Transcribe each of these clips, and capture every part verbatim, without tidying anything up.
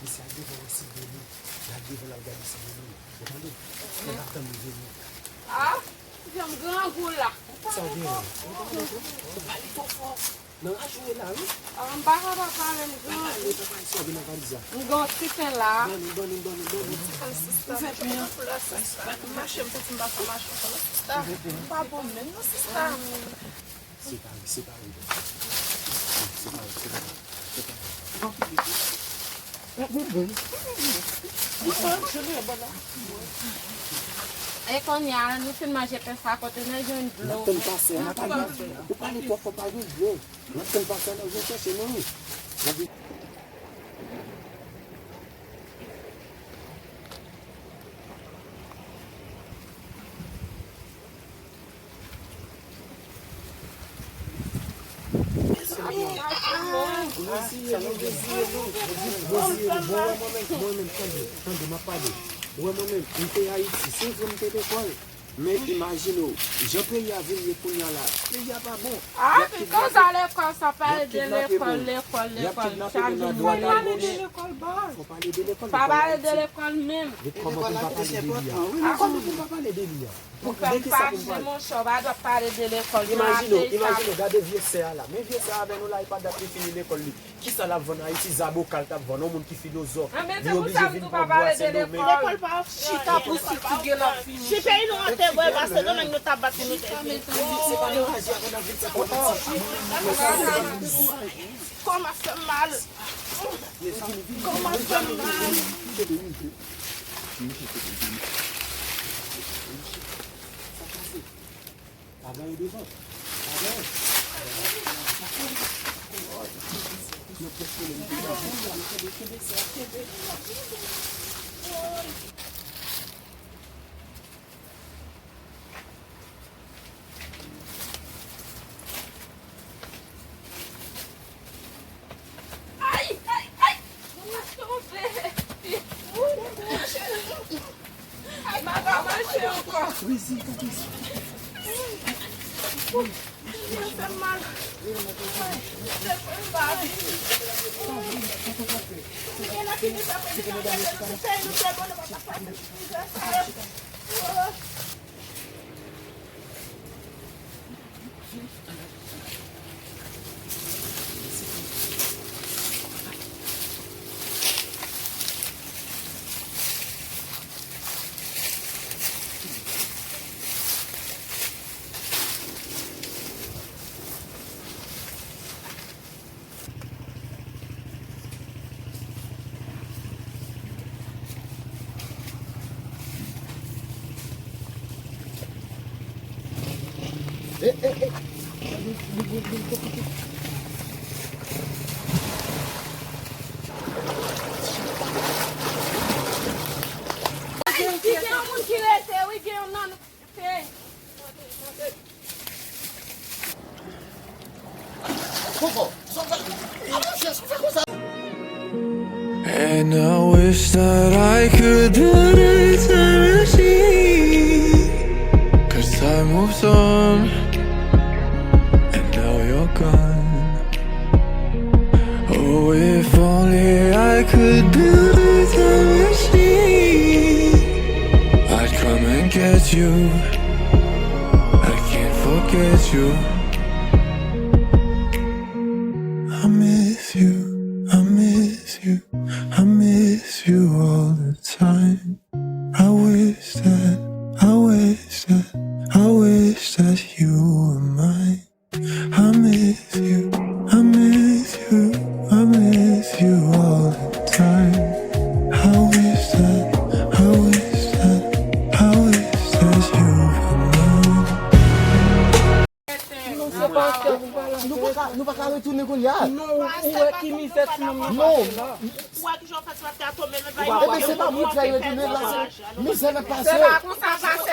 Mesye, al devan wè si Velo. Al devan l al gade si Velo. Ou tande? Fè l ap tann li Velo. Ah, jan m grangou la. Sa w gen? Ou pale twò fò. Nan raje w ye la, wi. Ah, m pa kapab pale, m grangou. Pa pale, pa pale, sa w gen nan valiz la? M gen yon ti pen la. Ban nou, ban nou, ban nou, ban nou. Ou fè pen an? M mache, m santi m pa ka mache ankò non, sista. M pa bon menm non, sista. Separe, separe. Separe, separe. Separe. E kounye a, nou fin manje pen sa, kote n al jwenn dlo? N ap tann pastè a, n ap pale. Ou pale twò fò, pa jwenn dlo. N ap tann pastè a, n ap jwenn chèche nou. N ap Mezanmi, ah, mwen wè mwen menm, mwen menm, tande, tande, m ap pale. Ou wè mwen menm, m te Ayiti, se vre m te lekòl. Men imajine w, jan peyi a vin ye kounye a la, peyi a pa bon. Ah, pito sa lekòl, sa pale de lekòl, lekòl, lekòl. Chak jou mwen pale de lekòl, bòs. Fò pale de lekòl, pa pale de lekòl menm. Lekòl pa pale de li a. Akoz ou pa pale de li a? Ou fè m fache, monchè, w pa dwe pale de lekòl. Imajine w, imajine w, gade vye sè a la. Men vye sè a avè nou la, e pa dat li fini lekòl li. Kisa l ap vann Ayiti? Zaboka l t ap vann. Yon moun ki filozòf, li oblije vin pran bwa Sendomeng. Lekòl pa chita pou sitidye l ap fini. Si peyi nou an te bwè bwa Sendomeng, nou t ap bat pou nou tèt. Se pa nan raje a, n ap vin fè politik. Kòman fè m mal. Kòman fè m mal. Ay, ay, ay! Mwen tonbe! Ay, m pa ka mache ankò! Mwen fè m mal! Ay, mwen fè m mal! Mwen gen nan fini sa, mwen gen nan fini sa, mwen gen nan fini sa. Ay, si gen yon moun ki rete, wi, gen yon nan nou. And I wish that I could build a time machine. Cause time moves on, and now you're gone. Oh, if only I could build a time machine. I'd come and get you. I can't forget you. I miss you, I miss you, I miss you all the time. I wish that, I wish that, I wish that you were mine. I miss you, I miss you, I miss you all the time. I wish that, I wish that, I wish that you were mine. Non, se pastè, nou pa la. Nou pa ka, nou pa ka retounen kounye a. Non, ou wè ki mizè ti nonm nan pase la. Ou wè ki jan w fè ti pastè a tonbe, men pa. Ebyen, se pa mizè yo retounen la, se mizè n ap pase. Se pa konsa pastè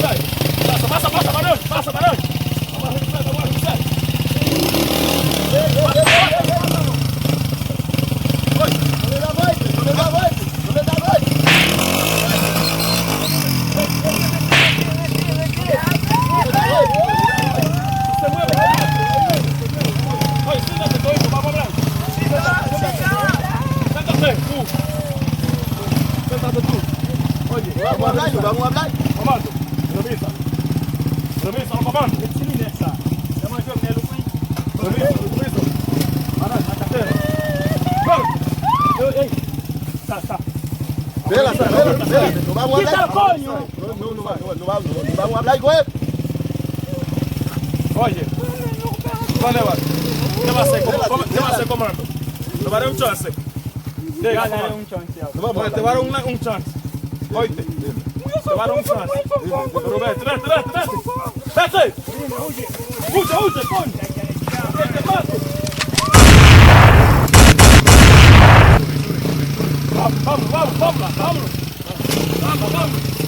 Pasa, pasa, pasa, madanm, pasa, madanm. Pasa, pasa, pasa. Bela, bela, bela. Nou pa mwen blayi. Nou, nou, nou pa, nou, nou pa, nou, nou pa mwen blayi, kwè. Oye. Kòman, kòman, kòman, kòman, kòman? Nou pa de yon chance. Gade yon chance. Nou pa mwen blayi. Te ba nou yon chance. Oye. Te ba nou yon chance. Robert, trete, trete, trete. Trete. Huye, huye, coño. Vamos, vamos, vamos, vamos, vamos. Vamos, vamos.